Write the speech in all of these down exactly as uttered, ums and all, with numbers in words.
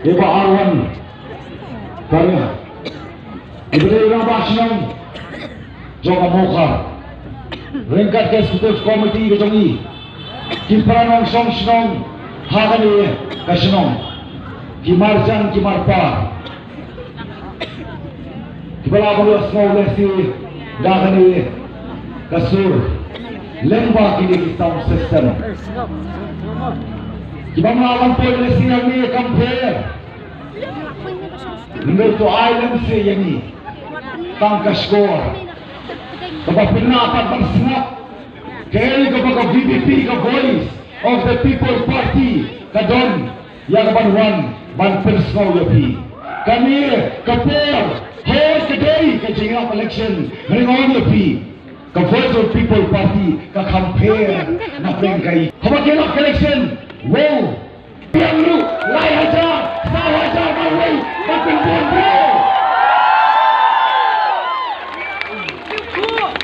Ïa ba arwan. Tang ïa. Ïa ba dei rangbah shnong jong ka Mawkhar. Ryngkat ka executive committee ka jong i. Ki para nongshong shnong ha kane ka shnong. Ki marjan ki marpa. Kiba la ban ïohsngew lehse da kane ka sur lyngba kine ki sound system. Kiba la ban poi lehse ïa kane ka campaign. Ngi to ai lehse ïa ngi tang ka shkor. Kaba pynah pat ban sngap kaei kaba ka V P P, ka Voice of the People Party, ka don ïa ka ban wan ban pynsngew ïa phi. Kane ka por hoi ka dei ka jingïalap election, nga ong ïa phi. Ka Voice of People Party ka campaign na pdeng ka i. Haba ka ïalap election, wow. Biang ruh lai hajar, saw hajar marwei ban pynbun briew.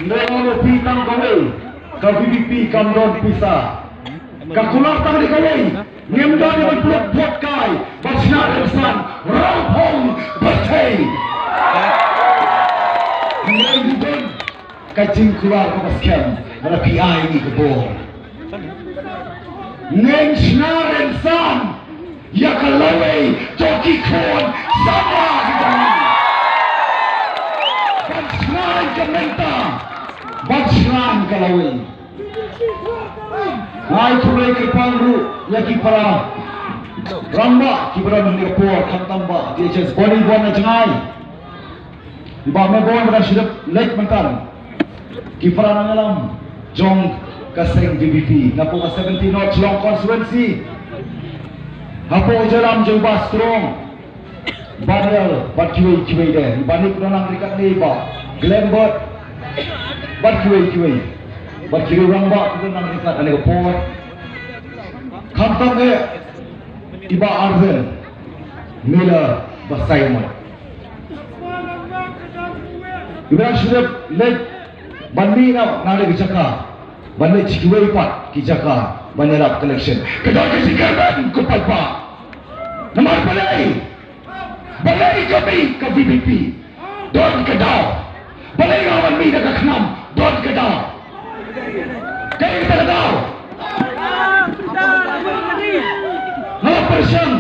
Nga ong ïa phi tang kawei, ka V P P kam don pisa. Ka kular tang dei kawei. Ngim don ban pynlut vote kai, ban shna rynsan, rong phong, byrthei. Ngim don ka jingkular kaba skhem, lada phi ai ngi ka bor. Ngin shna rynsan ïa ka lawei jong ki khun samla ki jong ngi. Ban shna ïa ka mynta, ban shna ïa ka lawei. Nga ai khublei kyrpang ruh ïa ki para rangbah kiba don ha kane ka por, khamtam Bah D H S Boni Bon na jngai. Bah Mebon ba dang shu dep leit mynta. Ki para nongïalam jong ka seng V P P napoh ka seventeen North Shillong constituency. Hapoh ka jingïalam jong Bah Strong. Bah Daniel, bad kiwei kiwei de. Bah Nick Nonang Rikat ne, Bah Glembert. Bad kiwei kiwei. Bad kiwei rangbah kiba nang rikat ha kane ka por. Khamtam eh i Bah Arden Miller Basaiawmoit. Iba dang shu dep leit ban mih na, na kane ka jaka. Ban leit sha kiwei pat ki jaka ban ïalap election. Ka don ka jingkyrmen ko paidbah. Namar balei? Balei ka mih ka V P P? Don ka daw. Balei nga ban mih na ka KHNAM? Don ka daw. Kaei kata ka daw? Nga la pyrshang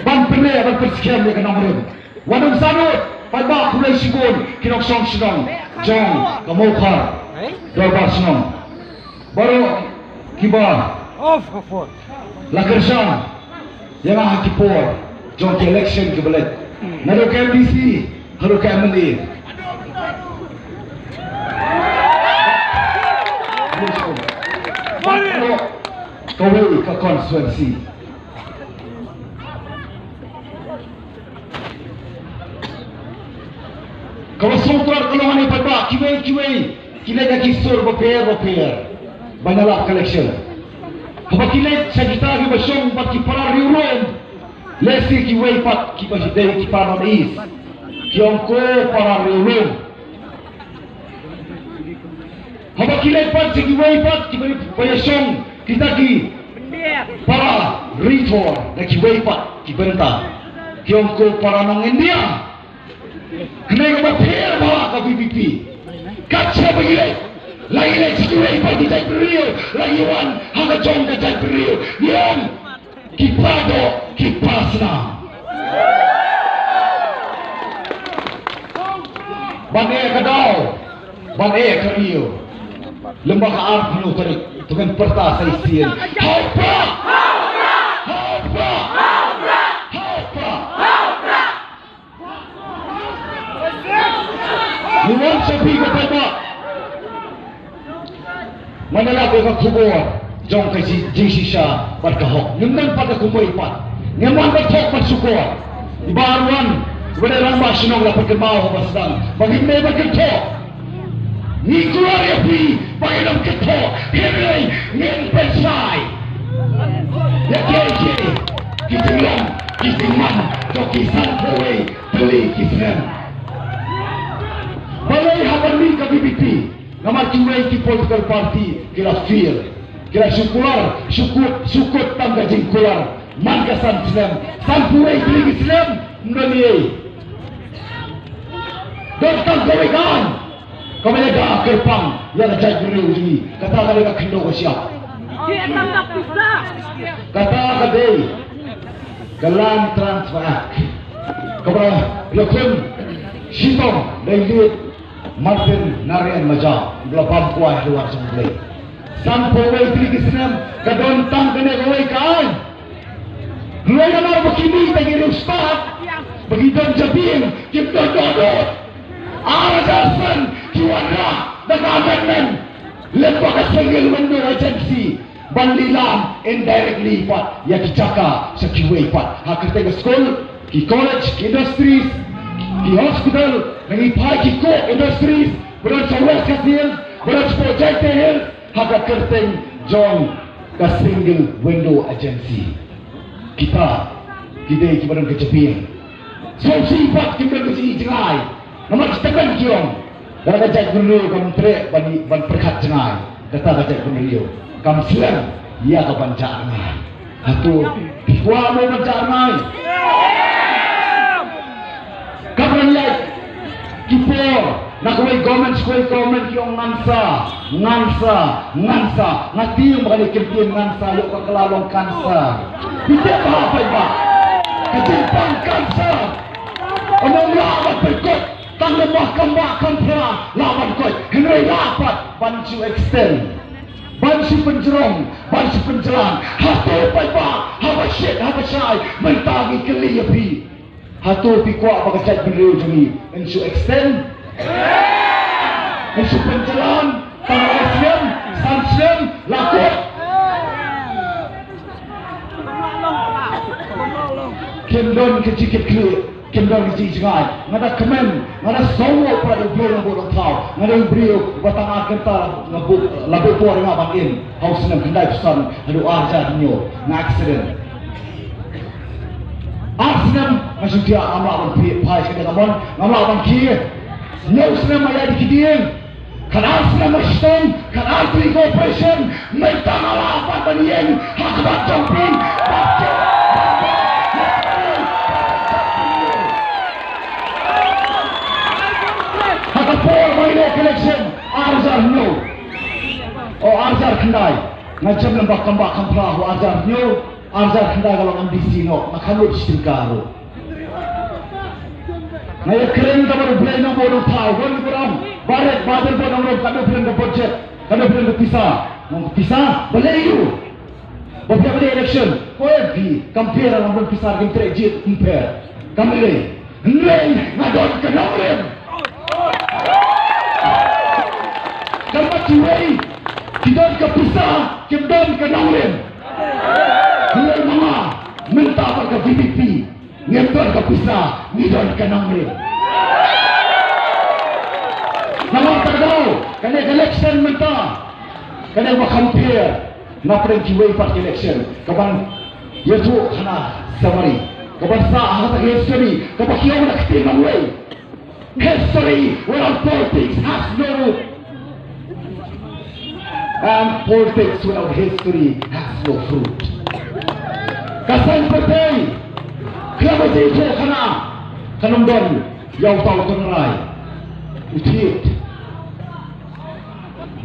ban pynleh, ban pynskhem ïa ka nongrim. Wat nym sahnud, paidbah, khublei shibun ki nongshong shnong jong ka Mawkhar Dorbar Shnong. Baroh kiba la kyrshan ïa nga ha ki por jong ki election kiba leit, naduh ka M D C haduh ka M L A. Baroh kawei ka constituency. Kaba sngewtynnat ka long hangne paidbah, kiwei kiwei ki leit ha ki sur bapher bapher ban ïalap election. Haba ki leit sha kita kiba shong bad ki para riewlum, lehse kiwei pat kiba dei ki para North East, ki ong ko para riewlum. Haba ki leit pat sha kiwei pat kiba, ba ïashong kita ki para ri Thor na kiwei pat ki bynta, ki ong ko para nong India. Kane kaba pher bha ka V P P. Kat shaba ngi leit, la ngi leit sha kiwei pat ki jaitbynriew, la ngi wan ha ka jong ka jaitbynriew, ngi ong ki para doh, ki para snam. Ban eh ka daw, ban eh ka riew. Lem bad ka arphew tarik to ngin pyrta sa shisien. Ha u Prah! Ha u Prah! Ha u Prah! Ngi wan sha phi ko paidbah. Ngan ïalap ïa ka khubor jong ka ji-, jingshisha bad ka hok. Ngim don pat ka kumwei pat. Ngim wan ban thok ban shukor. Iba ar wan, iba dei rangbah shnong la pynkynmaw haba sdang ba ngim dei ban kynthoh. Ngi kular ïa phi ba ngin ym kynthoh, hynrei ngin pynshai ïa kiei kiei ki jinglong ki jingman jong ki sanphew wei tylli ki snem. Balei haba mih ka V P P? Namar kiwei ki political party ki la fail. Ki la shu kular, shu kut, shu kut tang ka jingkular. Man ka san snem, sanphew wei tylli ki snem, ym don ei. Don tang kawei ka aiñ kaba ïada kyrpang ïa ka jaitbynriew jong ngi. Kata ka dei ka khyndew ka shyiap. Kata ka dei ka Land Transfer Act kaba ïakhun shitom da i Late Martin Narayan Majaw, ba la bam kwai ha duwar jong U Blei. Sanphew wei tylli ki snem, ka don tang kane kawei ka aiñ. Hynrei namar ba kine ki riewstad ba ki don jabieng, kim don dohnud. Ar hajar san ki wanrah da ka amendment lem bad ka single window agency ban lilam indirectly pat ïa ki jaka sha kiwei pat. Ha kyrteng ka skul, ki college, ki industries, ki hospital, ngi phai ki coke industries ba don sha West Khasi Hills, ba don sha Jaintia Hills, ha ka kyrteng jong ka single window agency. Kita ki dei kiba don ka jabieng. Sngewsih pat kim don ka jingjngai. Namar kita ban ki ong, lada ka jaitbynriew kam treh ban, ban pyrkhat jngai, kata ka jaitbynriew kam slem ïa ka ban jah rngai. Hato phi kwah mo ban jah rngai? Ka ban ïaid ki por na kawei government sha kawei government ki ong ngan sa, ngan sa, ngan sa. Nga tieng ba kane ka ktien ngan sa ïoh ka kylla long cancer. Phi tip ba hapdeng ba ka jingpang cancer, ym lah ban pynkoit tang namar kam bah kam phra lah ban koit. Hynrei lah pat ban shu extend, ban shu pynjrong, ban shu pynjlan. Hato paidbah haba shit haba shai mynta ngi kylli ïa phi. Hato phi kwah ba ka jaitbynriew jong ngi yn shu extend, yn shu pynjlan tang lai snem, san snem, la kut? Kim don ka jingkitkhlieh, kim don ka jingjngai. Nga da kmen, nga da sngewnguh pyrshah ïa U Blei Nongbuh Nongthaw. Nga dei u briew uba tang ar kynta nga buh, la buh por ïa nga ban im ha u snem khyndaiphew san haduh ar hajar hynñiew, nga accident. Ar snem nga shu thiah, ngam lah ban phai, phai sha kane ka mon, ngam lah ban khie. Hynñiew snem nga ïaid da ki dieng. Khatar snem nga shitom, khatar tylli ki operation, mynta nga lah pat ban ïeng ha khmat jong phi. Bad ki, ha ka por ba ngi leh election, ar hajar hynñiew, o, ar hajar khyndai, nga jem lem bad kam bah kam phra ha u ar hajar hynñiew. Ar hajar khyndai nga long M D C noh, nga khlem lut shi tyngka ruh. Nga ïakren da U Blei Nongbuh Nongthaw, don kiba ong ba ret ba don ba nongrim, ka dei phi don ka budget, ka dei phi don ka pisa. Nga ong ka pisa, balei ïa u? Ba phi ïa ka dei election, ko em phi, kam pher, la don pisa, kim treh jied, kim pher. Kam lei. Hynrei nga don ka nongrim. Kaba kiwei ki don ka pisa, kim don ka nongrim. Hynrei ma nga, mynta bad ka V P P, ngim don ka pisa, ngi don ka nongrim. Namar kata ka daw, kane ka election mynta, kane ba kham pher na pdeng kiwei pat ki election, kaban ïathuh khana summary, kaban sah ha kata ka history, kaba ki ong na ka ktien nongwei. History without politics has no root. And politics without history has no fruit. Ka saiñ pyrthei, khlem ka jingïathuh khana, kan ym don ïa uta u tynrai, u thied.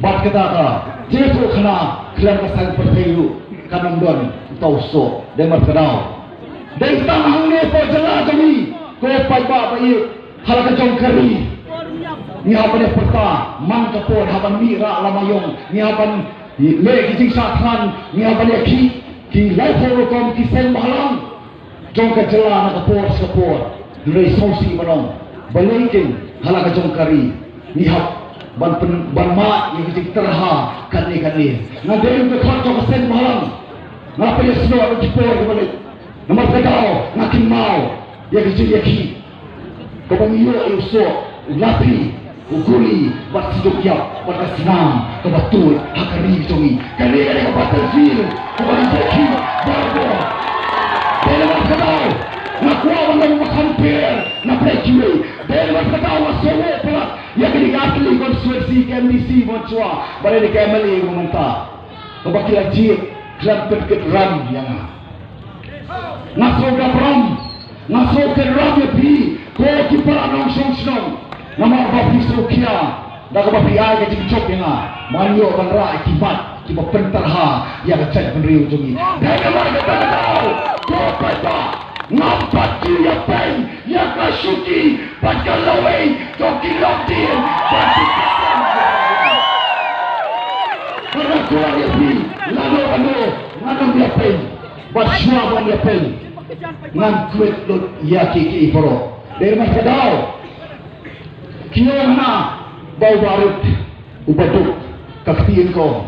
Bad kata ka jingïathuh khana khlem ka saiñ pyrthei ruh kan ym don uta u soh. Dei markata, dei tang hangne hapoh jylla jong ngi, ko paidbah ba ïeit, ha la ka jong ka ri, ngi hap ban ïa pyrta man ka por, hap ban mih rah lama ïong, ngi hap ban leh ki jingshah thngan, ngi hap ban ïa khih ki laiphew rukom ki seng bhalang jong ka jylla na ka por sha ka por. Hynrei sngewsih ban ong, balei kin ha la ka jong ka ri ngi hap ban pyn-, ban mad ïa ka jingtyrha katne katne? Nga dei u dkhot jong ka seng bhalang. Nga pynïasnoh ïa ki por kiba leit. Namar kata ka daw nga kynmaw ïa ka jingïakhih kaba ngi ïoh ïa u soh, u lathi, u guli, bad sduk ïap, bad ka snam kaba tuid ha ka ri jong ngi. Kane ka dei ka battlefield kaba ngi ïakhih barabor. Dei namar kata ka daw nga kwah ban long uba kham pher na pdeng kiwei. Dei namar kata ka daw nga sngewnguh palat ïa kane ka Assembly Constituency, ka M D C ba shuwa, bad ïa ka M L A ba mynta, kaba ki la jied khlem pynkit ram ïa nga. Nga sngewdap ram, nga sngewkyrpad ïa phi, ko ki para nongshong shnong. Namar ba phi sngewkhia da kaba phi ai ka jingjop ïa nga, ban ïoh ban rah ïa ki mat kiba pyntyrha ïa ka jaitbynriew jong ngi. Dei namar kata ka daw, ko paidbah, ngam pat ju ïapeiñ ïa ka shuki bad ka lawei jong ki longdien bad ki kyrteng. Para kular ïa phi, lano lano ngan ym ïapeiñ. Bad shuwa ban ïapeiñ, ngan kwet lut ïa kiei kiei baroh. Dei namar ka daw, ki ong hana ba u barit uba duk ka ktien ko.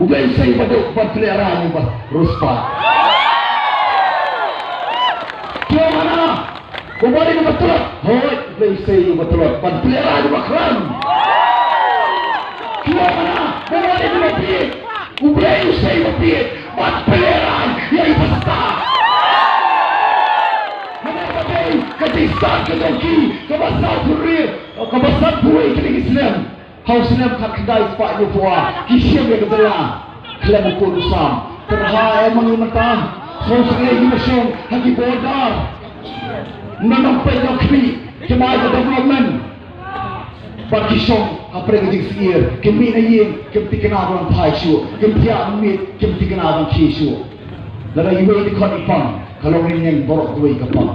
U Blei u sei uba duk ban pynlehrain uba riewspah. Ki ong hana ba u barit uba tlot, hooid, u Blei u sei uba tlot ban pynlehrain uba khlaiñ. Ki ong hana ba u barit uba bieit, u Blei u sei uba bieit ban pynlehrain ïa uba stad. Namar ba dei ka jingstad ka jong ki kaba sawphew, kaba sanphew wei tylli ki snem. Ha u snem khatkhyndai spah hynñiewphew ar ki shim ïa ka jylla khlem u kut u sam. Tyrha em ma ngi mynta, sngewsynei ngi la shong ha ki border. Ym don nongpeit nongkhmih, kim ai ka development. Bad ki shong hapdeng ka jingsyier, kim mih na ïing, kim thikna ban phai shuh, kim thiah miet, kim thikna ban khie shuh. Lada iwei i dkhot i pang, ka long ïing baroh kawei ka pang.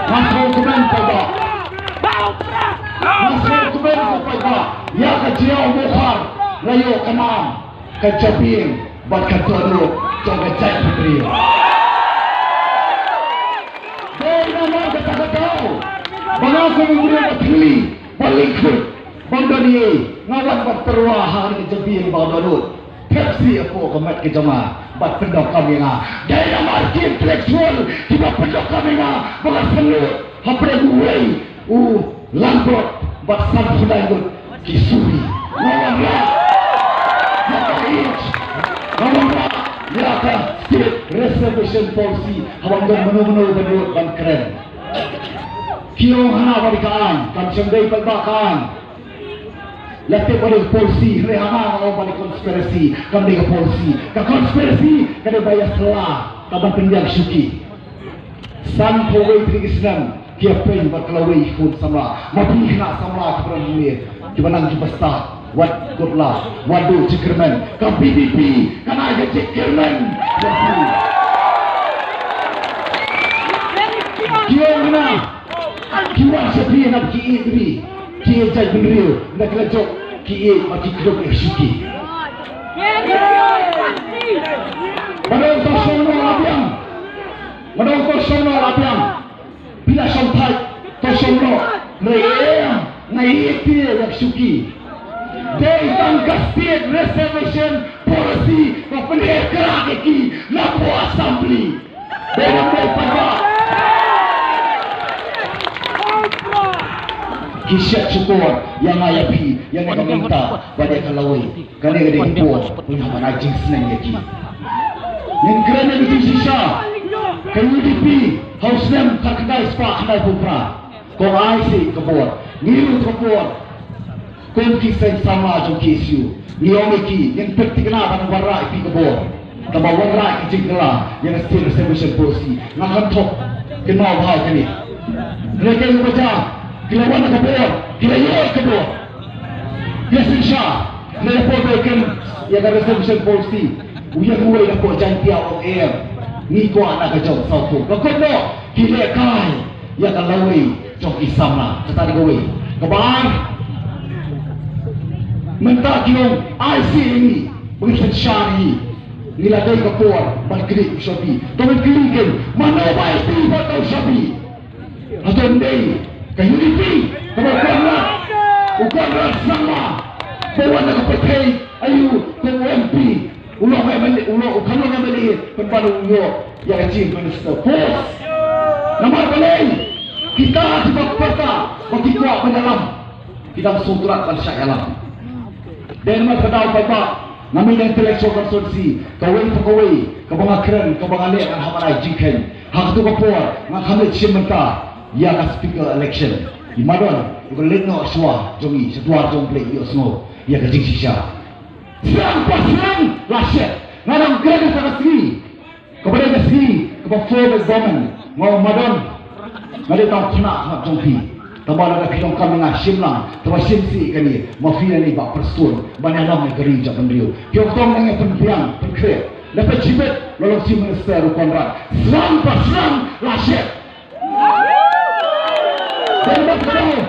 Nga sngewkmen paidbah. Nga sngewkmen paidbah ïa ka jingïaw mawkhar, la ïoh ka nam, ka jabieng bad ka dohnud jong ka jaitbynriew. Dei namar kata ka daw ba nga kum u briew ba thylli, ba lyngkhuid, bym don ei ei, nga wan ban tyrwa ha kane ka jabieng ba dohnud. Pepsi hapoh ka met ka jong nga bad pyndonkam ïa nga. Dei namar ki intellectual kiba pyndonkam ïa nga ba nga sngewthuh hapdeng uwei u langbrot bad sanphew lai ngut ki suri. Nga wanrah ïa ka age, nga wanrah ïa ka state reservation policy, haba ym don mano mano ba dohnud ban kren. Ki ong hana ba dei ka aiñ, kam shym dei paidbah ka aiñ. La tip ba dei ka policy, hynrei hana nga ong ba dei conspiracy, kam dei ka policy. Ka conspiracy ka dei ba ïasylla ka ban pynbiang shuki. Sanphew wei tylli ki snem ki ïapeiñ bad ka lawei ki khun samla. Ma phi khynnah samla kiba don hangne, kiba nang kiba stad, wat kut lad, wat duh jingkyrmen. Ka V P P kan ai ka jingkyrmen. Ki ong hana, ki wan sha phi hana ba ki ïeit ri, ki ïeit jaitbynriew, hynda ki la jop ki ïeit bad ki kdup ïa ka shuki. Ba dei to shong noh la biang. Nga dang, to shong noh la biang. Phi la shong thait, to shong noh. Hynrei em, nga ïeit ïa ka shuki. Dei tang ka state reservation policy ba pynhiar krak ïa ki na pdeng assembly. Dei tang dei paidbah. Ki shet shukor ïa nga ïa phi, ïa nga ka mynta, ba dei ka lawei. Kane ka dei ka por ban ai jingsneng ïa ki. Ngin kren ïa ka jingshisha. Ka U D P ha u snem khatkhyndai spah khyndaiphew phra, kong ai sih ka bor, ngi ruh ka bor. Kum ki seng samla jong ki S U, ngi ong ïa ki, ngin pynthikna ban wanrah ïa phi ka bor. Kaba wanrah ïa ki jingkylla ïa ka State Reservation Policy. Nga kynthok kynmaw bha ïa kane. Hynrei kaei kaba jia, ki la wan ka bor, ki la ïoh ka bor. Ïa shisha, ne por ba ken ïa ka reservation policy, u ïa uwei na pdeng Jaintia u ong em, ngi kwah na ka jong sawphew. Ka kut noh, ki lehkai ïa ka lawei jong ki samla. Kata dei kawei. Kaba ar, mynta ki ong ai sih ïa ngi, ba ngin synshar ïa ngi. Ngi la dei ka por ban kylli u shabi. To ngin kylli kein, mano ba ai sih bad u shabi? Hato ym dei ka U D P kaba u Conrad, u Conrad Sangma, ba wan na ka pyrthei aïu kum u M P, u long M L A, u long, u kham long M L A pynban u ïoh ïa ka Chief Minister post. Namar balei? Kita kiba pyrta ba ki kwah ban ïalam, ki dang sngewtynnat ban shah ïalam. Dei namar kata paidbah, nga mih na intellectual constituency, kawei pa kawei kaba nga kren, kaba nga leh, ngan hap ban ai jingkheiñ. Ha kato ka por nga kham leit shim bynta ïa ka speaker election. I Madon u ka leit noh shuwa jong ngi, sha dwar jong U Blei, ïohsngew ïa ka jingshisha. Seng pa seng la shet. Nga dang kren sa ka sngi kaba dei ka sngi kaba form government, nga ong madon, nga dei tang khynnah jong phi. Tangba lada phi donkam ïa nga shim lang, tangba shim sih kane, ma phi lane Bah Prestone ban ïalam ïa ka ri jong ka bynriew. Phi ong tang nang ïa pynbiang pynkhreh. Lada phi jibit, la long Chief Minister u Conrad. Sdang pa sdang la shet. Dei ba ka dei,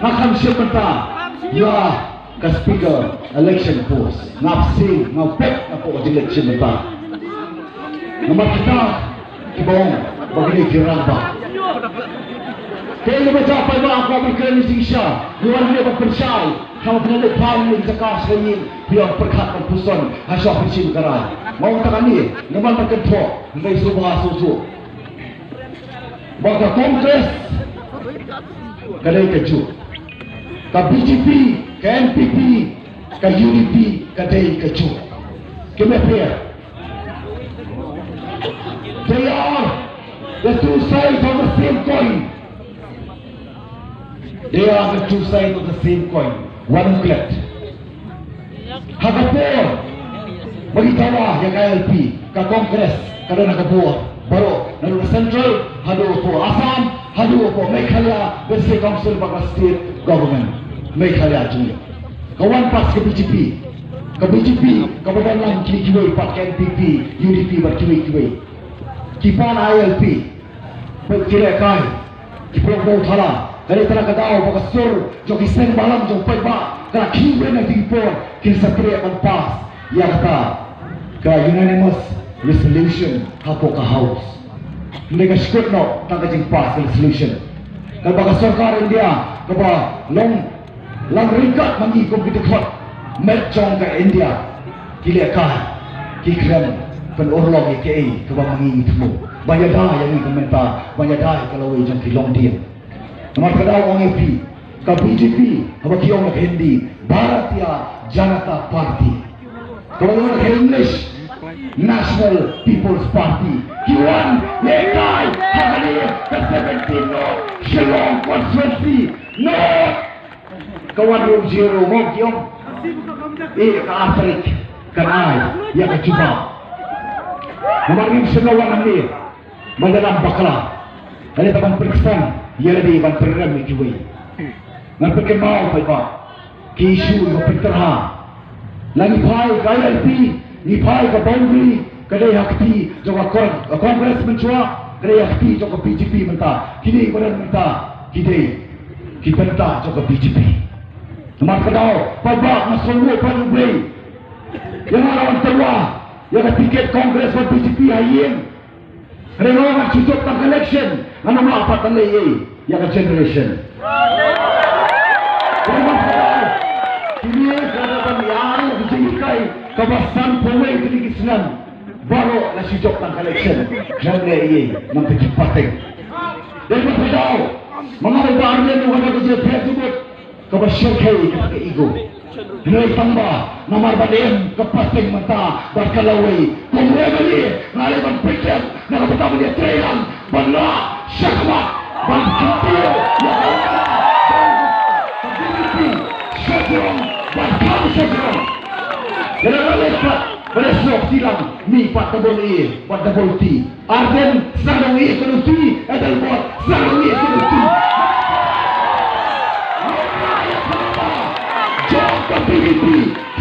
nga kham shim bynta ïa ka speaker election post. Nga psiah, nga peit hapoh ka jingleit shim bynta. Namar kita kiba ong ba kine ki rangbah. Te ïa ba jia paidbah, nga kwah ban kren jingshisha. Ngi wan hangne ban pynshai, kaba pynleit phan ïa ka jaka sha ïing, phi ïa pyrkhat ban puson ha shuwa phi shim ka rai. Nga ong ta kane, namar ba kynthoh, hynrei sngewbha sngewthuh. Ba ka Congress ka dei kajuh, ka B J P, ka N P P, ka U D P ka dei kajuh. Kim fair. They are the two sides of the same coin. They are the two sides of the same coin. Wan u klet. Ha ka por ba ngi dawa ïa ka I L P, ka Congress ka don ha ka bor baroh, naduh ka central haduh hapoh Assam, haduh hapoh Meghalaya, District Council bad ka state government Meghalaya jong ngi. Ka wan pass ka B J P, ka B J P kaba don lang kiwei kiwei pat, ka N P P, U D P bad kiwei kiwei. Ki pan I L P, bad ki lehkai, ki pynlong bor thala. Ka dei tang ka daw ba ka sur jong ki seng bhalang jong paidbah ka la khih win ha kine ki por, kin sa treh ban pass ïa kata ka unanimous resolution hapoh ka House. Hynrei ka shu kut noh tang ka jingpass ka resolution. Kaba ka sorkar India kaba long lang ryngkat ma ngi kum ki dkhot met jong ka India, ki lehkai, ki khlem pynurlong ïa kaei kaba ma ngi ngi thmu. Ban ïada ïa ngi ka mynta, ban ïada ïa ka lawei jong ki longdien. Namar kata nga ong ïa phi, ka B J P, haba ki ong ha ka Hindi, Bharatiya Janata Party, kaba ong ha ka English, National People's Party, ki wan lehkai ha kane ka seventeen North Shillong constituency. North. Ka wan ruh zero mo ki ong. Eh, ka ar tarik kan ai ïa ka jubab. Namar ngim shym la wan hangne ban ïalam bakla. Hynrei ban pynksan ïa lade, ban pynrem ïa kiwei. Ngan pynkynmaw paidbah, ki issue kiba pyntyrha. La ngi phai ka I L P, ngi phai ka boundary, ka dei ha kti jong ka Con-, Congress mynshuwa, ka dei ha kti jong ka B J P mynta. Kine kiba don mynta ki dei ki bynta jong ka B J P. Namar ka daw paidbah, nga sngewnguh paidbah, ïa nga la wan tyrwa ïa ka tiket Congress bad B J P ha ïing. Hynrei nga shu jop tang ka election, ngan ym lah pat ban leh ei ei ïa ka generation. Kine ka dei ban ïa ka jinghikai kaba sanphew wei tylli ki snem. Baroh la shu jop tang ka election, ngan leh ei ei, ngan pynjah pateng. Dei ba ka daw, ma nga ba ar lem, nga da ka jingpher jubut. Kaba shyrkhei kata ka ego. Hynrei tang ba namar ba dei ka pateng mynta bad ka lawei, kumne ba ïa nga leh ban pynjah na ka bynta ba ïa trei lang ban lah shakhmat ban kyntiew ïa ka lawei. Ka B J P shajrong bad kham shajrong. Ïa nga leh pat ba dei snoh tilang, mih pat double A bad double T. Ardent sa dong ïa ka luti, Adelbert sa dong ïa ka luti. Jong ka B J P,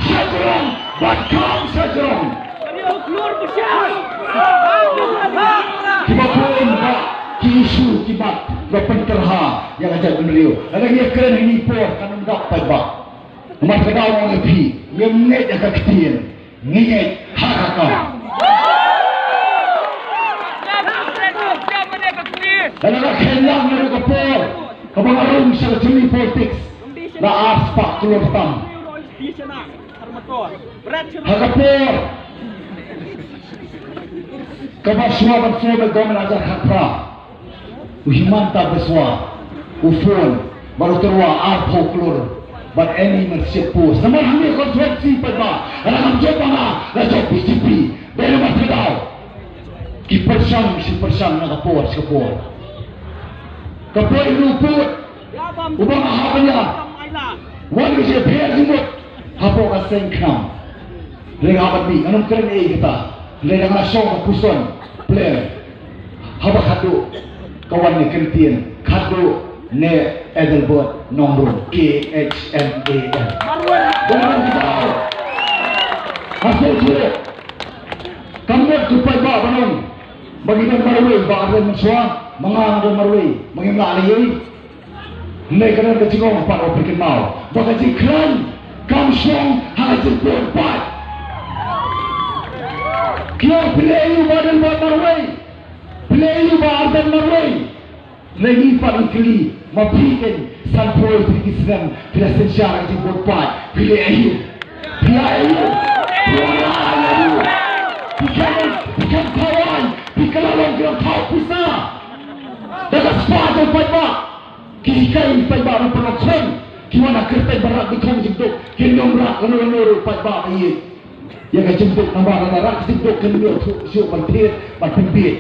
shajrong bad kham shajrong. Kiba bun ba ki issue kiba, ba pyntyrha ïa ka jaitbynriew. Lada ngi kren ha kine ki por kan ym dap paidbah. Namar ka daw nga ong ïa phi, ngim ngeit ha ka ktien. Ngi ngeit ha ka kam. Lada nga kheiñ lang naduh ka por kaba nga rung sha ka jingmih politics, la ar spah klur tam. Ha ka por kaba shuwa ban form ka government hajar khatphra, u Himanta Biswa u form bad u tyrwa arphew klur bad any membership post. Namar hangne constituency paidbah, la ngam jop ba nga, la jop B J P. Dei namar ka daw ki pyrshang shi pyrshang na ka por shi ka por. Ka por u pud uba nga hap ban ïa wan ka jingpher jingmut hapoh ka seng khnam. Hynrei haba dei ngan ym kren ei kata. Hynrei da nga la shong ka puson player. Haba khadduh ka wan ne kyntien khadduh ne Adelbert Nongrum, K H M A N. Marwei. Don kita. Masuk dulu. Kam mut tu paidbah ba nong. Ba ngi don marwei ba Ardent mynshuwa, ma nga nga don marwei ba ngim lah lei. Hynrei ka don ka jingong pat ba pyrkhat mau ba ka jingkhlaiñ kam shong ha ka jingpyrkhat. Ki ong phi leh aïu ba Ardent marwei, phi leh aïu ba Ardent marwei. Hynrei ngi pat ngi kylli, ma phi keiñ sanphew tylli ki snem phi la synshar ha ka jingpyrkhat, phi leh aïu? Phi ai aïu? Phi wanrah aïu? Phi khlem, phi khlem thaw aiñ, phi kylla long ki long thaw pisa. Da ka spah jong paidbah. Ki hikai paidbah ban pynlong khun. Ki wan ha kyrteng ban rah ki khun jingduk. Kin ym rah kano kano ruh paidbah ba ïeit. Ïa ka jingduk namar lada rah ka jingduk kin ym ïoh thuh shuh ban thied ban pynbiej.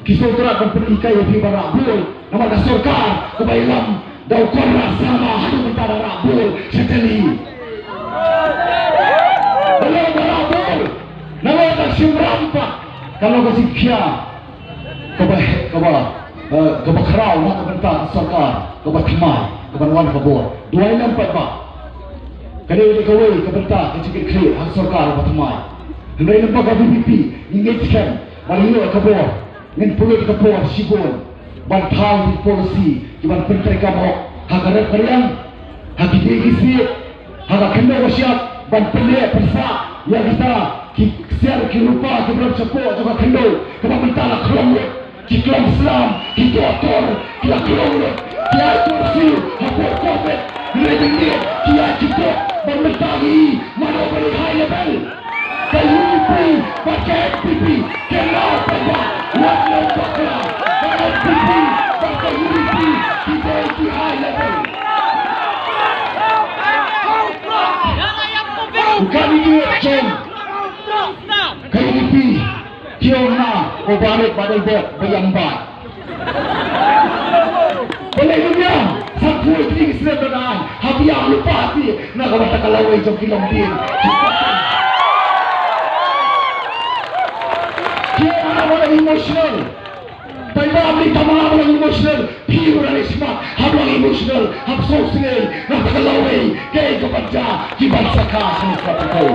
Ki sngewthuh ban pynhikai ïa phi ban rah bul namar ka sorkar kaba ïalam da u Conrad Sangma haduh mynta da rah bul sha Delhi. Balei da rah bul? Namar ka shim ram pat ka long ka jingkhia. Kaba, kaba, eh, kaba khraw na ka bynta ka sorkar, kaba thymmai, kaba wan ka bor. Duwai lem paidbah. Ka dei kawei ka bynta ka jingkitkhlieh ha ka sorkar ba thymmai. Hynrei lem bad ka V P P, ngi ngeit skhem ba ngi ïoh ka bor, ngin pynlut ka bor shibun ban thaw ki policy kiban pyntreikam hok ha ka rep ka riang, ha ki dieng ki siej, ha ka khyndew ka shyiap ban pynneh pynsah ïa kita ki ksiar ki rupa kiba don shapoh jong ka khyndew kaba mynta la khlong lut, ki khlong slam, ki doktor ki la khlong lut, ki ai kursiw hapoh covid, hynrei mynta ki ai ki bok ban mynta ki mano ba ri high level. Ka U D P bad ka N P P ki la pynbah wat la bakla. Ka N P P bad ka U D P ki dei ki high level. U candidate jong ka U D P ki ong na u Barit Adelbert Baïangbai. Balei ngim ïam? Sa poi ki snem da nang ha biang lypa ti na ka bynta ka lawei jong ki longdien. Ki ong haba long emotional. Paidbah, ym dei tang haba long emotional. Phi ruh lane smat haba long emotional, hap sngewsynei na ka lawei kaei kaban jia, kiban sakha sha ka pyrthei.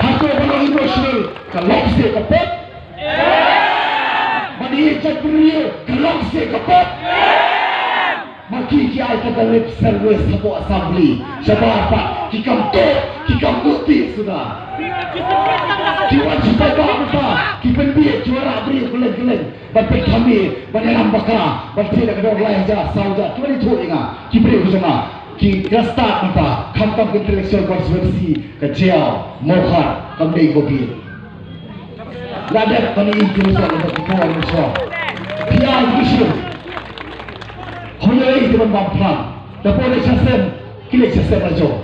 Hato ba long emotional ka long seh ka pop? Ba dei jait briew ka long seh ka pop. Ma ki ki ai ka lip service hapoh assembly shabar pat ki kam tuh ki kam muti suda. Ki wan sha paidbah mynta ki pynbiej ki wanrah briew kylleng kylleng ban pynthame ban ïalam bakla ban thied da ka dor lai hajar saw hajar. Ki wan ithuh ïa nga ki briew ki jong nga ki la stad mynta khamtam ka intellectual constituency ka Jaïaw Mawkhar kam dei ka bieit. La dep ban ïohi ki result, la dep ki por mynshuwa. Phi ai ki shim. Hynrei ki ban bam phlang. Da por leit sha sem, ki leit sha sem la jong.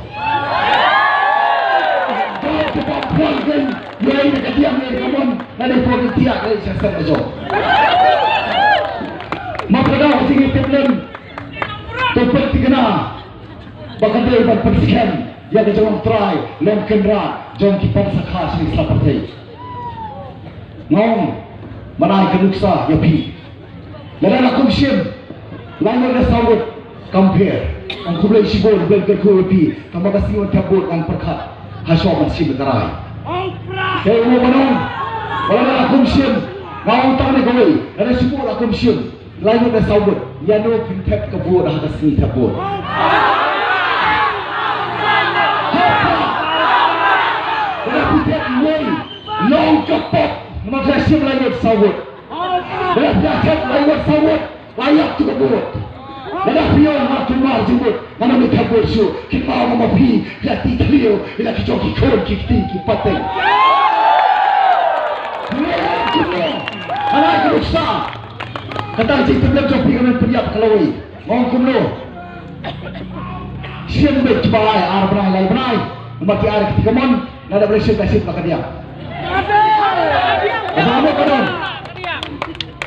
Da ki bam phlang kin ïohi na ka diang ïa ka mon, la dei por ki tiak leit sha sem la jong. Ma ka dei ka jingïatip lem. To pynthikna ba ka dei ban pynskhem ïa ka jong u Trai, long kynrad jong ki pansakha sha ki sla pyrthei. Nga ong ban ai ka nuksa ïa phi. Lada la kum shim lai ngut ne saw ngut, kam pher. Ong khublei shibun, Blei kyrkhu ïa phi. Tangba ka sngi wan thep vote ngan pyrkhat ha shwa ban shim ka rai. Te u ban ong ba lada la kum shim, nga ong tang ne kawei, lada shim vote la kum shim. Lai ngut ne saw ngut, ïa no phin thep ka vote ha ka sngi thep vote? Lada phi thep iwei, long ka pop, namar phi shim lai ngut saw ngut. Lada phi thep lai ngut saw ngut, la ïap tu ka vote. Lada phi ong nga kulmar jingmut, nga nang thep vote shuh, kynmaw ma phi, phi la tih thliew ïa la ki jong ki khun ki kti ki pateng. Phi ong kumno? Nga ai ka nuksa. Kata ka jingtip lem jong phi ka men pynïap ka lawei. Nga ong kumno? Shim beit kiba lai ar bnai lai bnai. Namar ki ar ki kti kamon, lada ba leit shim ka shim ka diang. Kaba mo ka don.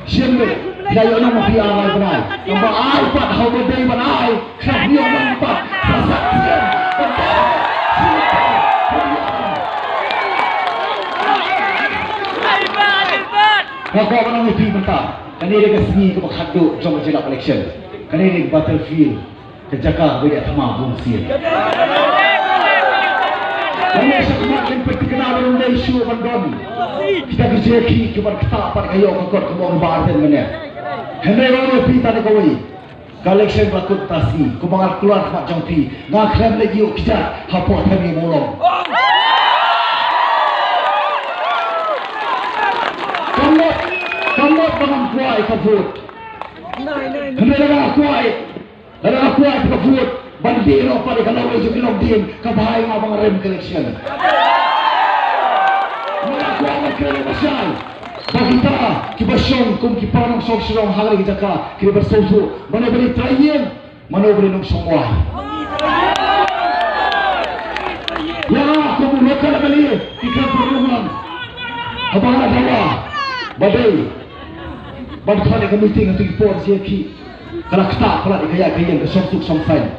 Shim beit. Ïa ïoh nong ma phi ar lai bnai. Kaba ai pat ha u ba dei ban ai. Khlem ïoh nong pat. Sa sat shim. Kaba shim. Ka kwah ban ong ïa phi mynta, kane dei ka sngi kaba khatduh jong ka jingïalap election. Kane dei ka battlefield, ka jaka kaba ïa thma bun sien. Kane shakhmat ngin pynthikna ba ym dei shuh ban don kita ki jingïakhih kiban ktah pat ka ïoh ka kot kaba ong Bah Ardent mynne. Hynrei nga ong ïa phi tang kawei. Ka election ba la kut ta sngi, kumba nga la kular khmat jong phi, nga khlem leit ïuh kjat hapoh them ïa Mawlong. Kam mut, kam mut ba ngam kwah ïa ka vote. Hynrei lada nga kwah, lada nga kwah ïa ka vote, ban dih noh pat ïa ka lawei jong ki longdien, kaba ai nga ba nga rem ka election. Nga kwah ban kren lashai. Ba kita kiba shong kum ki para nongshong shnong ha kane ka jaka ki dei ban sngewthuh mano ba dei trai ïing, mano ba dei nongshong wai. Ïa nga kum u local M L A ki kren pynrung lang. Haba nga la dawa ba dei ban khot ïa ka meeting ha kito ki por jong ki, ka la ktah palat ïa ka ïaid ka ïeng ka shong suk shong saiñ.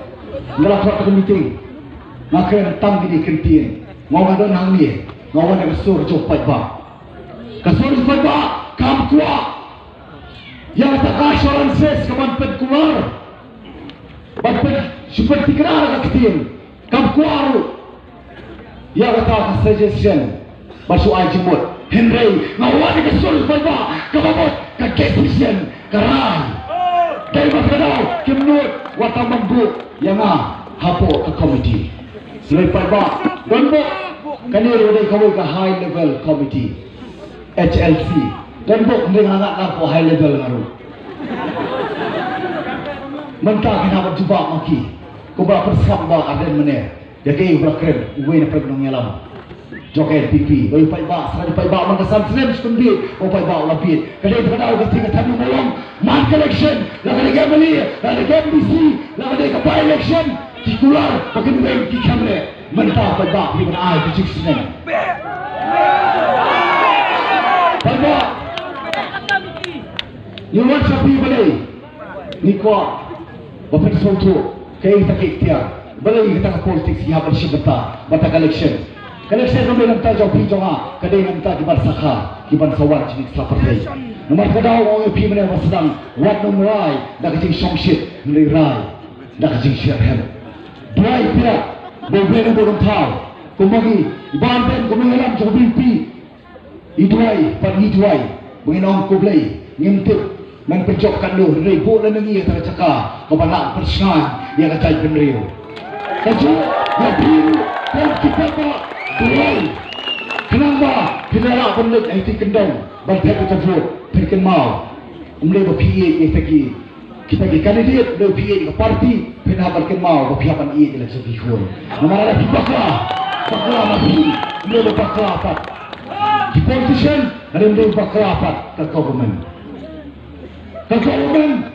Nga la khot ïa ka meeting, nga kren tang kine ki kyntien. Nga ong nga don hangne, nga wan da ka sur jong u paidbah. Ka sur jong u paidbah kam kwah ïa kata ka assurances kaban pynkular, ban pyn, shu pynthikna da ka ktien. Kam kwah ruh ïa kata ka suggestion ban shu ai jingmut. Hynrei nga wan da ka sur jong u paidbah kaba mut ka decision, ka rai. Dei ba ka daw kim nud wat tang ban buh ïa nga hapoh ka committee. Hynrei paidbah, don bok, kane ruh dei kawei ka high level committee, H L C. Don bok, hynrei nga ngat lang hapoh high level nga ruh. Mynta kin hap ban jubab ma ki, kumba la pynskhem Bah Ardent mynne. Ïa kaei ba la kren uwei na pdeng nongïalam jong ka N P P, ba u paidbah, sa u paidbah man ka san snem shi kyndiat, u paidbah u la bieit. Ka dei ka daw ka sngi ka thad u Mawlong, man ka election, la ka dei ka M L A, la ka dei ka M D C, la ka dei ka by election, ki kular ba kin weng ki khlem leh. Mynta paidbah phi ban ai ka jingsneng. Paidbah, ngi wan sha phi balei? Ngi kwah ba phin sngewthuh kaei kata ka ikhtiar, balei kata ka politics ngi hap ban shim bynta, bynta ka election. Ka election kam dei na bynta jong phi jong nga, ka dei na bynta ki bar sakha, ki ban sa wan jingmut sa pyrthei. Namar ka daw nga ong ïa phi mynne ba sdang, wat nym rai da ka jingshongshit, hynrei rai da ka jingshitrhem. Duwai phi ba u Blei un bud ïa phi, kumba ngi, i Bah Ardent kum u nongïalam jong ka V P P. I duwai, pat ngi duwai ba ngin ong ko Blei, ngim tip ngan pynjop katno, hynrei buh lem ïa ngi ïa kata ka jaka kaba lah pynshngaiñ ïa ka jaitbynriew. Kajuh ïa phi ruh, phi ki paidbah, duwai khnang ba phin ïa lah ban leit ha ïing ki kyndong ban thep ïa ka vote. Phin kynmaw, ym dei ba phi ïeit ïa kita ki Kita ki candidate, lada phi ïeit ïa ka party, phin hap ban kynmaw ba phi hap ban ïeit ïa la ki khun. Namar lada phi bakla, bakla ma phi, lada bakla pat ki politician, lada bakla pat ka government. Ka government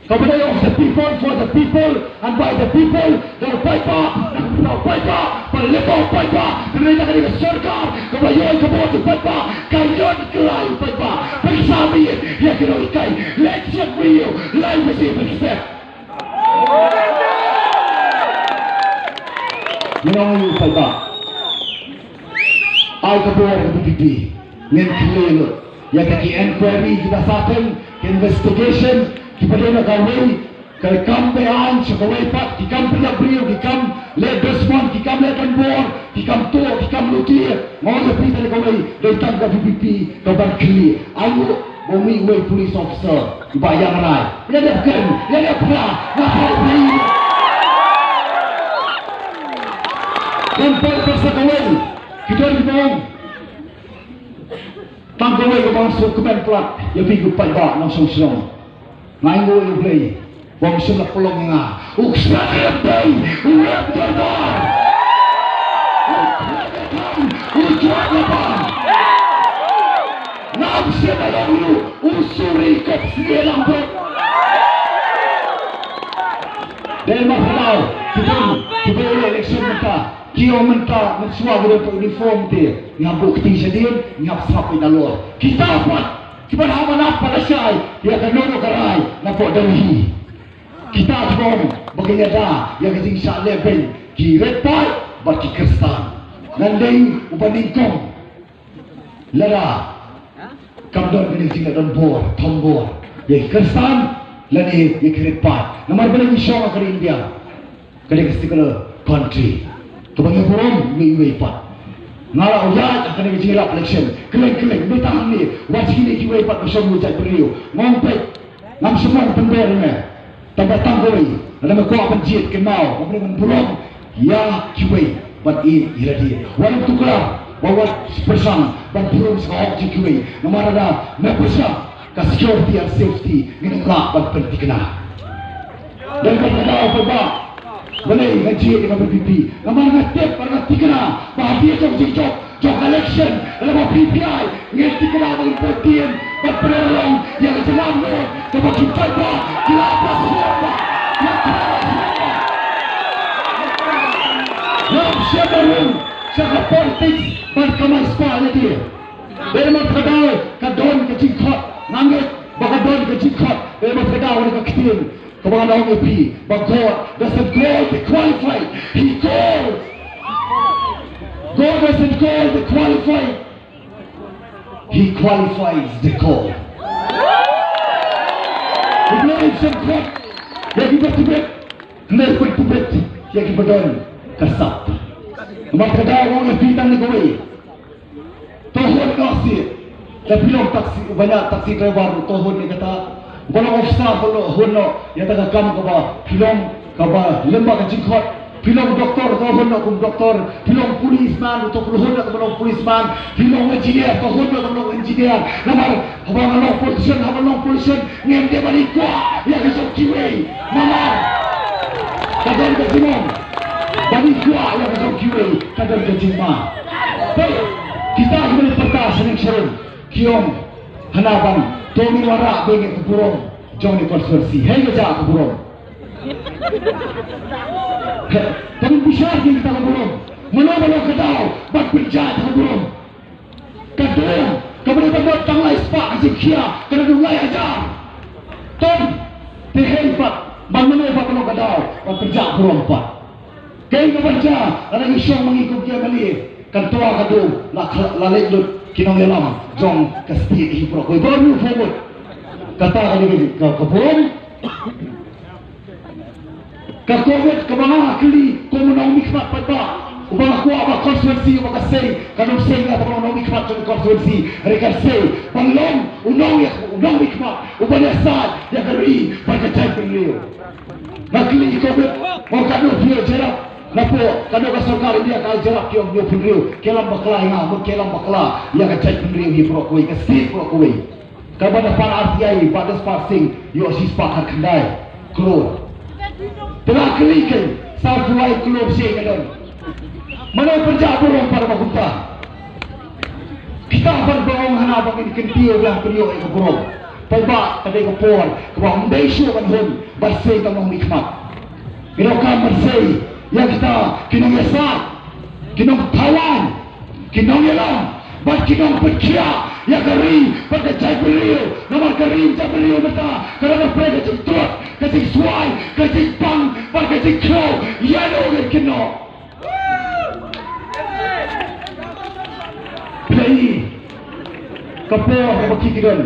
kaba dei of the people, for the people, and by the people. Da u paidbah, da u paidbah, ba lyngba u paidbah, da ka dei ka sorkar kaba ïoh ïa ka vote u paidbah, ka ïoh kylla u paidbah. Pynshai ïa ki nonghikai, leit sha briew, lai baje mynstep. Ngi ong ïa u paidbah, ai ka bor ka V P P, ngin kylli lut ïa ka ki inquiry kiba sa theng, ki investigation kiba dei na kawei. Ka kam beaiñ sha kawei pat, ki kam pynïap briew, ki kam leh dusmon, ki kam leh donbor, ki kam tuh, ki kam lute. Nga ong ïa phi tang kawei, dei tang ka V P P kaban khlieh. Ai nguh ba u mih uwei police officer uba ïa rai. Ïa dep kren, ïa dep phla, nga phla ïa phi. Kan poi pat sa kawei, ki don ki ong. Tang kawei kaba nga sngewkmen palat ïa phi ki paidbah nongshong shnong. Nga ainguh ïa U Blei ba um shym la pynlong ïa nga. U Khrist u dei u rem dorbar. U Khrist u dei u jot la bam. Ngam shym la long ruh u suri kop sniew lang bok. Dei ma phi nang ki don kiba ïa election mynta. Ki ong mynta mynshuwa ki don uniform te, ngi hap buh kti shadien, ngi hap sngap ïa nalor. Kita pat kiban hap ban ap pat lashai ïa kano kano ka rai na pdeng hi. Kita kiba ong ba kin ïada ïa ka jingshah lehbeiñ ki rit paid bad ki khristan. Ngan dei uba nyngkong. Lada Kam don kane ka jingdon bor, thombor ïa ki Khristan lane ïa ki rit paid. Namar balei ngi shong ha ka ri India? Ka dei ka secular country kaba ngi burom iwei iwei pat. Nga la ïaid ha kane ka jingïarap election, kylleng kylleng, mynta hangne, wat kine kiwei pat ba shong ha jaitbynriew. Ngam peit, ngam sngewbha pynbor ïa me. Tang ba tang kawei, lada me kwah ban jied kynmaw, ba me ban burom ïa kiwei, bad ïeit ïa lade. Wat ym tuklar, wat, wat pyrshang ban burom sha ka hok jong kiwei. Namar lada me pyrshang, ka security and safety ngin ym lah ban pynthikna. Dei ban kata paidbah, balei nga jied ïa ka V P P? Namar nga tip bad nga thikna ba hadien jong ka jingjop jong ka election, lada ba P P I, ngin thikna ba ngin pyntieng bad pynlong ïa ka jinglam noh kaba ki paidbah ki la ap la sngewbha, ki la ap la sngewbha. Ngam shym la rung sha ka politics ban kamai spah ïa ki. Dei namar ka daw ka don ka jingkhot, nga ngeit ba ka don ka jingkhot. Dei namar ka daw ka ktien kaba nga ong ïa phi, ba God doesn't call the qualified, He calls. God doesn't call the qualified, He qualifies the call. U Blei u sngewkhot ïa kiba tbit, hynrei u tbit ïa kiba don ka sap. Namar ka daw nga ong ïa phi tang kawei. To hun noh seh. Lada phi long taxi, uba ñiah taxi driver, to hun ïa kata. Uba long officer, to hun noh ïa kata ka kam kaba phi long, kaba lyngba ka jingkhot. Phi long doktor, to hun noh kum doktor. Phi long policeman, to hun noh kum long policeman. Phi long engineer, to hun noh kum long engineer. Namar haba nga long politician, haba long politician, ngim dei ban ïakwah ïa ka jong kiwei. Namar ka don ka jingong ban ïakwah ïa ka jong kiwei, ka don ka jingma. Peit, kita kiba ngi pyrta sha neng sha rum, ki ong hana bang, to ngin wanrah beit ïa ka burom jong kane ka constituency. Hei, ka jia ka burom. Hei, to ngin bishar ïa kita ka burom. Mano mano ka daw ban pynjah ïa ka burom. Ka dei kaba dei ban don tang lai spah ka jingkhia, ka dei don lai hajar. Tom, te hei pat, ban mano pat, mano ka daw ban pynjah burom pat. Kaei kaba jia, lada ngi shong ma ngi kum ki M L A, kan twa ka dum, la kha-, la leit lut ki nongïalam jong ka state hi baroh kawei. Baroh ngi u forward. Kata ka dei ka, ka burom. Ka COVID kaba nga kylli kum u nongmihkhmat paidbah, uba nga kwah ba constituency uba ka sei, kan ym sei nga ba long nongmihkhmat jong constituency, hynrei kan sei ban long u nong ïa, u nongmihkhmat uban ïasaid ïa ka ri bad ka jaitbynriew. Nga kylli ïa ki COVID, mo katno phi ïoh jurip? Napoh katno ka sorkar India ka jurip ki ong ïoh pynriew, ki ïalam bakla ïa nga, mut ki ïalam bakla ïa ka jaitbynriew hi baroh kawei, ka state baroh kawei. Kaba da pan R T I bad da spah sing ïoh shispah khatkhyndai klur. Te nga kylli kein, saw phew lai klur shi ka don. Mano pynjah burom pat ba kumta? Kita pat ba ong hana ba ngin kyntiew ba pynïoh ïa ka burom. Paidbah, ka dei ka por kaba ym dei shuh ban hun ban sei tang nongmihkhmat. Ngi donkam ban sei ïa kita ki nongïasaid, ki nongthaw aiñ, ki nongïalam bad ki nongpynkhiah ïa ka ri bad ka jaitbynriew. Namar ka ri jaitbynriew mynta ka dang pyrshah ka jingtlot, ka jingswai, ka jingpang bad ka jingkhraw. Ïa no ngin kynnoh? Phi, ka por kaba ki don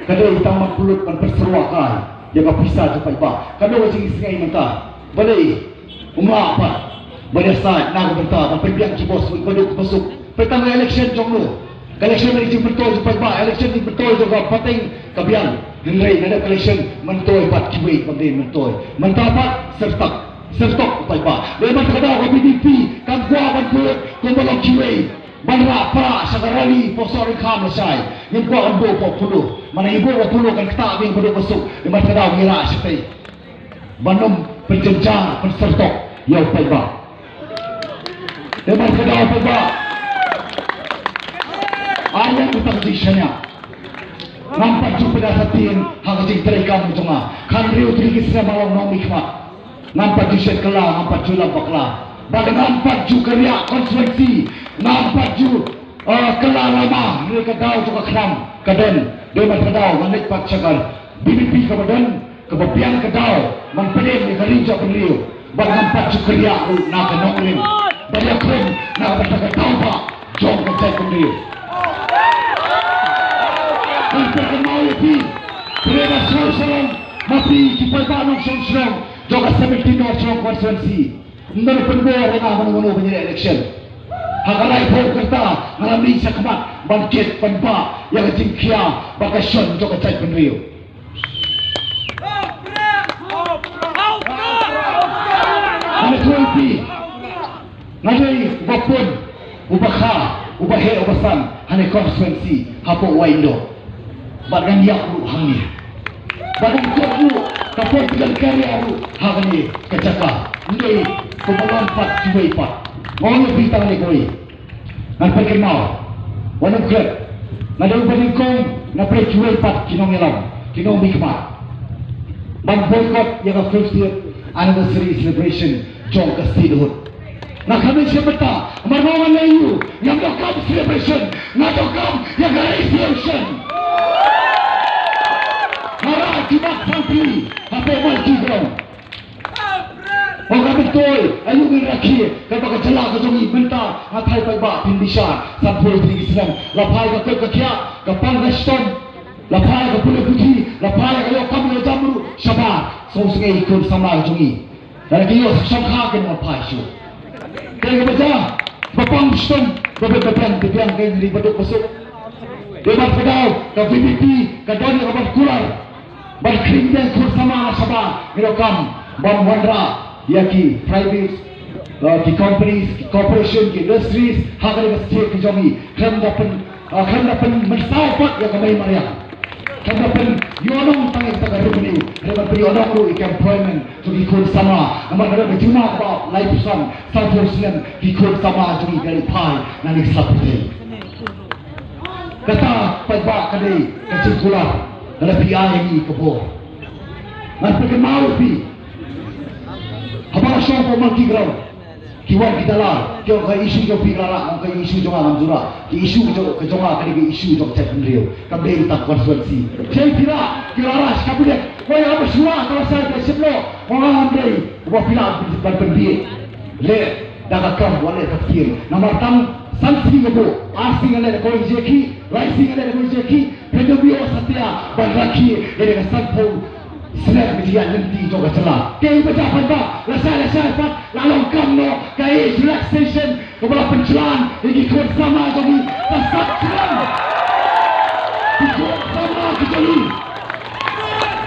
ka dei tang ban pynlut ban pynsyrwa kai ïa ka pisa jong paidbah. Ka dei ka jingisnei mynta. Balei um lah pat ban ïasaid na ka bynta ban pynbiang ki bor suk, ba duk ba suk? Peit tang ka election jong no. Ka election ka jingmyntoi jong paidbah, election jingmyntoi jong ka pateng ka biang. Hynrei na ka election myntoi pat kiwei ba dei myntoi. Mynta pat syrtok, syrtok paidbah. Dei mynta ka daw ka V P P kam kwah ban bud kumba long kiwei. Ban rah prah sha ka rally Pawsoh Ryngkham lashai. Ngim kwah ban bud hapoh Polo. Mana i bud hapoh Polo kan ktah biang ba duk ba suk. Dei mynta ka daw ngi rah shatei ban ym pynjynjar pynsyrtok ïa u paidbah. Dei ban kdew u paidbah. Ai ïa uta ka jingshaniah. Ngam pat ju pynda satia ha ka jingtrei kam jong nga. Khathynriew tylli ki snem nga long nongmihkhmat. Ngam pat ju shet kylla, ngam pat ju lap bakla. Bad ngam pat ju kyrriah constituency. Ngam pat ju, eh, kylla lama, hynrei ka daw jong ka khlam ka don. Dei ban kdew, ngan leit pat sha ka V P P kaba don. Kaba biang ka daw ban pynïeng ïa ka ri jaitbynriew bad ngam pat ju kyrriah ruh na ka nongrim bad ïakhun na ka bynta ka daw ba jong ka jaitbynriew. Ngan pyrkhat ïa phi, phi ba sngewsarong, ma phi ki paidbah nongshong shnong jong ka seventeen North Shillong constituency. Ym don pynbor ïa nga mano mano ban ïaleh election. Ha ka laiphew kyrta nga la mih shakhmat ban kit ban bah ïa ka jingkhia bad ka shon jong ka jaitbynriew. Nga la ïathuh ïa phi, nga dei uba pun, uba kha, uba heh, uba san ha kane ka constituency hapoh Wahyndoh. Bad ngan ïap ruh hangne. Bad ngan kot ruh ka political career ruh ha kane ka jaka. Ym dei kumba long pat kiwei pat. Nga ong ïa phi tang kane kawei. Ngan pynkynmaw, wat nym klet. Nga dei uba nyngkong na pdeng kiwei pat ki nongïalam, ki nongmihkhmat, ban boycott ïa ka fiftieth anniversary celebration jong ka statehood. Nga khlem leit sha bynta, namar nga ong ïa u, ngam donkam celebration, nga donkam ïa ka resolution. Nga rah ki mat sangpli hapoh Malki Ground. Ong ka myntoi, aïu ngin rakhe, kaba ka jylla ka jong ngi mynta, nga thait paidbah phin bishar, sanphew tylli ki snem, la phai ka koit ka khiah, ka pang ka shitom, la phai ka pule puthi, la phai ka ïoh kam ïoh jam ruh shabar. Sngewsynei ki khun samla ka jong ngi. Lada ki ïoh sa shongkha kin wan phai shuh. Kaei kaba jia, ba pang shitom, ba bit ba biang, ba biang ka ri ba duk ba suk. Dei ban ka daw, ka V P P ka don ïa ka ban kular ban khring biang khun samla na shabar. Ngi donkam ban wanrah ïa ki private, uh, ki companies, ki corporation, ki industries ha kane ka state ka jong ngi. Khlem da pyn, uh, khlem da pynmynsaw pat ïa ka mei mariang. Khlem da pynïohnong tang ïa kata ka revenue, hynrei ban pynïohnong ruh ïa ka employment jong ki khun samla. Namar ka don ka jingma kaba laiphew san, sawphew snem ki khun samla jong ngi ki la leit phai na kane ka sla pyrthei. Kata paidbah ka dei ka jingkular, lada phi ai ïa ngi ka bor. Ngan pynkynmaw ïa phi, haba nga shong hapoh Malki Ground, ki wan ki dalal, ki ong ka issue jong phi ka la rah, ong ka issue jong nga ngam ju rah. Ka issue ka jong, ka jong nga ka dei ka issue jong ka jaitbynriew, kam dei tang constituency. Phi phi rah, ki la rah sha cabinet, wei haba shu rah ka la shai ka shim noh, ong nga ngam dei uba phi lah ban pynbieit. Leh da ka kam, wat leh da ka ktien. Namar tang san sngi nga buh, ar sngi nga leh da ka Y J K, lai sngi nga leh da ka Y J K, phi dei ban ïoh satia ban rakhe ïa ka sanphew snem ka jingïaid lynti jong ka jylla. Kaei ba jia paidbah, lashai lashai pat la long kam noh ka age relaxation kaba la pynjlan ïa ki khun samla jong ngi. Ka sat snem ki khun samla ki jong ngi.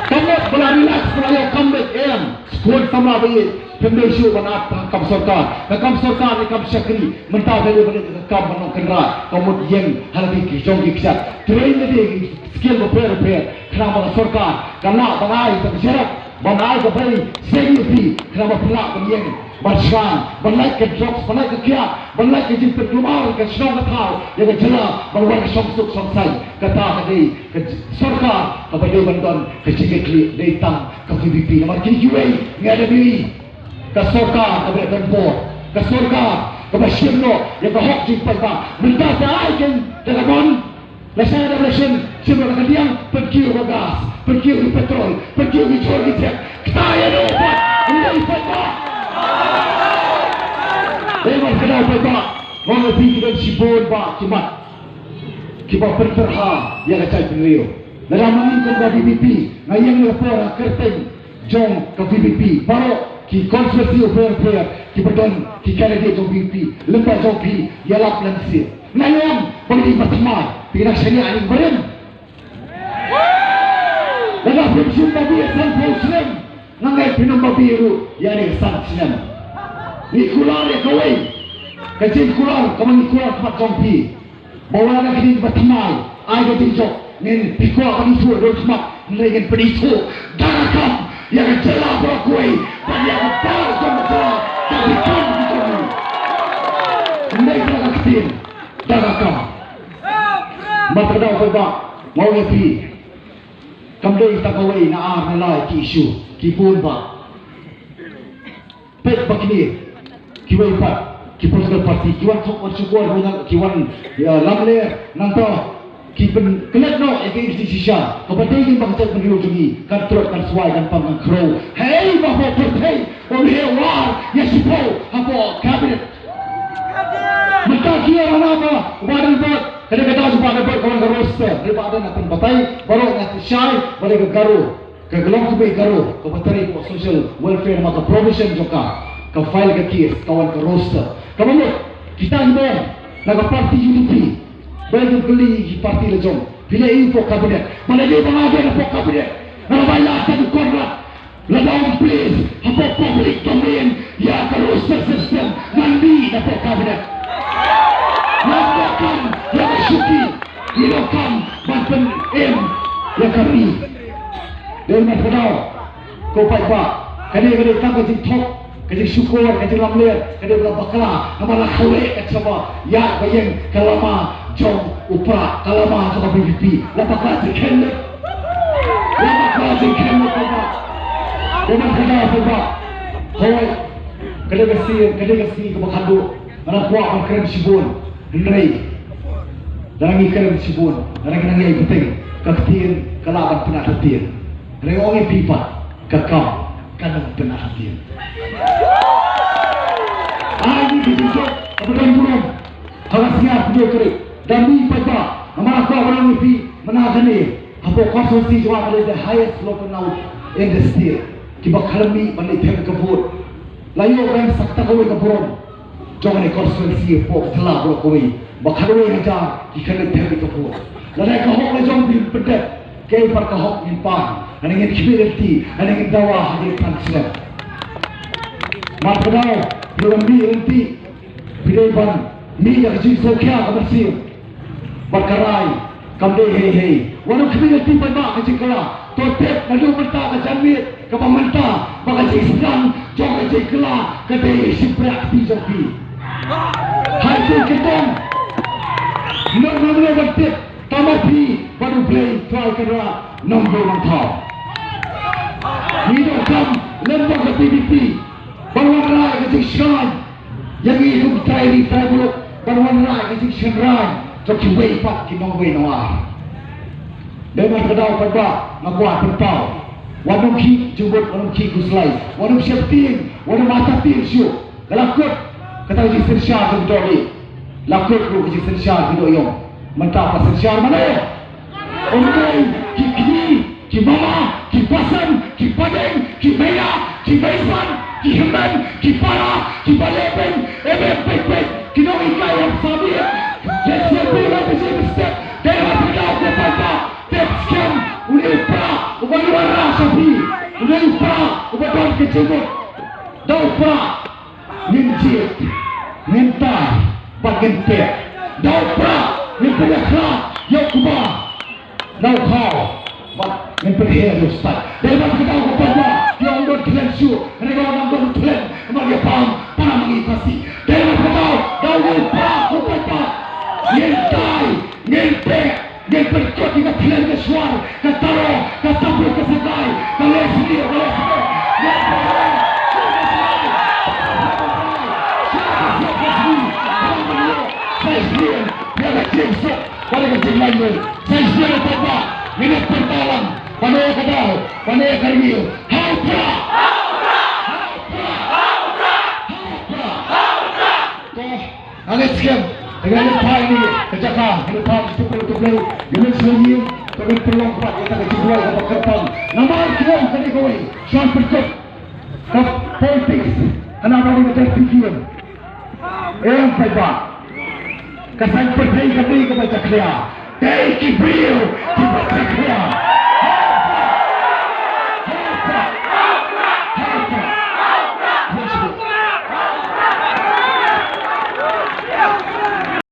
Ka mut ba la relax, ba la ïoh kam beit, em. Khun samla ba ïeit, phim dei shuh ban ap ha ka kam sorkar. Ka kam sorkar ne kam shakri, mynta phi dei ban leit ka kam ban long kynrad, ka mut ïeng ha lade ki jong ki kjat, train lade ki skill bapher bapher, khnang ba ka sorkar kan lah ban ai ka jingïarap, ban ai ka bai seng ïa phi, khnang ba phin lah ban ïeng, ban shngaiñ, ban lait ka drugs, ban lait ka kiad, ban lait ka jingpynkulmar ka shnong ka thaw ïa ka jylla, ban wan ka shongsuk shongsaiñ. Kata ka dei ka sorkar kaba dei ban don ka jingkitkhlieh, dei tang ka V P P. Namar kine kiwei nga da ïohi ka sorkar kaba dei ban bor, ka sorkar kaba shim noh ïa ka hok jong ki paidbah. Mynta te ai kin da ka mon, lashai da ka election, shim noh da ka diang, pynkiew ka gas, pynkiew ki petrol, pynkiew ki jhur ki jhep. Kata ïa noh pat, ïa noh pat. Dei ban kdew paidbah. Nga ong ïa phi, ki don shibun bah ki mat kiba pynpyrkhat ïa ka jaitbynriew. Lada ma ngi kum ka V P P, nga ïeng ïa ka por ha kyrteng jong ka V P P, baroh ki constituency bapher bapher kiba don ki candidate jong V P P, lem bad jong phi, ïalap lem seh. Nga ong ba ngi dei ba thymmai, phi nang shaniah ïa ngi barim. Lada phim shym babe ïa sanphew snem, nga ngeit phin ym babe ruh ïa kane ka san snem. Ngi kular ïa kawei ka jingkular kaba ngi kular khmat jong phi. Ba wat la ka dei ba thymmai, ai ka jingjop, ngin, phi kwah ban ithuh da u khmat, hynrei ngin pynithuh da ka kam ïa ka jylla baroh kawei, bad ïa ka bar jong ka jylla, ka dei kam ka jong ngi. Hynrei da ka ktien, da ka kam. Mat ka daw paidbah, nga ong ïa phi. Kam dei tang kawei na ar na lai ki issue, ki bun bah. Peit ba kine kiwei pat ki political party ki wan thok wan shukor, ki wan, ïa, lamler, nangta ki pynklet noh ïa ka anesthesia kaba dei ba ka jaitbynriew jong ngi kan trot, kan swai, kan pang, kan khrew. Hei ba hapoh pyrthei ym heh war ïa shiphew hapoh cabinet. Mynta ki ïa wana ba, ba dang bad Ka dei ka daw jong ka ba ka wan ka roster, dei ba dei na pynbatai baroh na ki shai ba dei ka Garo, ka long ka bei Garo ka ba trei ka social welfare, ma ka provision jong ka, ka file ka case, ka wan ka roster. Ka ba mut kita ki bom na ka party U D P, ba ki kylli ki party la jong, phi la ïoh pok cabinet, ba la ïoh ba nga na pok cabinet, nga ba la ta du Conrad. Lada ym please hapoh public domain ïa ka roster system, ngan dih na pok cabinet. Ngan donkam ïa ka shuki, ngi donkam ban pynim ïa ka ri. Dei mar kata, ko paidbah, kane ka dei tang ka jingthok, ka jingshukor, ka jinglamler, ka dei ba la bakla namar la khawiah ka shaba ïa ka ïing ka lama jong u Prah, ka lama jong ka V P P. La bakla jingkheiñ. La bakla jingkheiñ, paidbah. Dei mar kata, paidbah. Hooid, ka dei ka sngi, ka dei ka sngi kaba khadduh. Nga la kwah ban kren shibun, hynrei lada ngi kren shibun, lada ngi nang ïai bteng, ka ktien ka lah ban pynat ktien. Hynrei ong ïa phi pat, ka kam ka nang pynat ktien. Ai ngi ki jingjop kaba don burom ha ka sngi ar phew hynriew tarik. Da mih, paidbah, namar nga kwah ban ong ïa phi mynta kane, hapoh constituency jong nga ka dei the highest low turnout in the state. Kiba khlem mih ban leit them ka vote. La ïoh ban sa kata kawei ka burom jong kane constituency hapoh ka jylla baroh kawei, ba khatwei hajar ki khlem leit them ka vote. Lada ka hok la jong phi, pyndep, kaei pat ka hok ngin pan? Lane ngin khmih lynti, lane ngin dawa ha ki than slem? Mar kata, phi ban mih lynti, phi dei ban mih ïa ka jingsngewkhia ka mynsiem. Bad ka rai kam dei hei hei. Wat nym khmih lynti, paidbah, ka jingkylla. To tip naduh mynta ka janmiet kaba mynta ba ka jingsdang jong ka jingkylla ka dei shympriah kti jong phi. Hai, to kyntang. Ym don mano ban tip tang ma phi bad U Blei Trai Kynrad Nongbuh Nongthaw. Ngi donkam lem bad ka V P P ban wanrah ka jingshngaiñ ïa ngi kum trai ri trai muluk, ban wanrah ka jingshngaiñ jong kiwei pat ki nongwei nongar. Dei mar kata, paidbah, nga kwah pynpaw, wat nym khih jingmut, wat nym khih khuslai, wat nym sheptieng, wat nym artatien shuh. Ka la kut kata ka jingsynshar jong ki dohlieh, la kut ruh ka jingsynshar ki dohïong. Mynta pat synshar mano? Ym dei ki kñi, ki mama, ki basan, ki padiang, ki meiñah, ki meisan, ki hynmen, ki para, ki balehbeiñ, em em peit peit, ki nonghikai hap sa miet. Dei sngewbha la ka jingmynsiem, dei hap ka daw ka paidbah. Tip skhem, u dei u Prah uba ngi wanrah sha phi, u dei u Prah uba don ka jingmut. Da u Prah ngin jied, ngin tai bad ngin peit. Da u Prah ngin pynïakhlad ïa u kba, da u khaw bad ngin pynher ïa u stad. Dei bad ka daw ka paidbah, ïa ong don thlen shuh, hynrei ïa ong don thlen, namar ïa pam para ma ngi Khasi. Dei bad ka daw, da u Prah, u paidbah, ngin tai, ngin peit. Ngin pynkut ïa ka thlen ka shuar, ka taro, ka sabrut, ka sakai, ka leh sniew, ka leh sniew. Ngin pynkut ïa ka thlen ka shuar, ka taro, ka sabrut, ka sakai, ka leh sniew. Sa sniew ïa ka jingsuk bad ka jinglait. Sa sniew ïa ka paidbah. Ngin ïa pynpaw lang. Ban ïa ka daw, ban ïa ka rngiew. Ha u Prah! Ha u Prah! Ha u Prah! Ha u Prah! Ko Nga ngeit skhem, nga ngeit phai ïa ka jaka, nga ngeit phai ïa ka jaka, nga ngeit phai ïa ka jaka, nga ngeit pynlong pat ïa ka jingduwai kaba kyrpang. Namar ki ong kane kawei, shuwa pynkut ka politics, hana ba dei ka dirty game. Em paidbah, ka saiñ pyrthei ka dei kaba jakhlia. Dei ki briew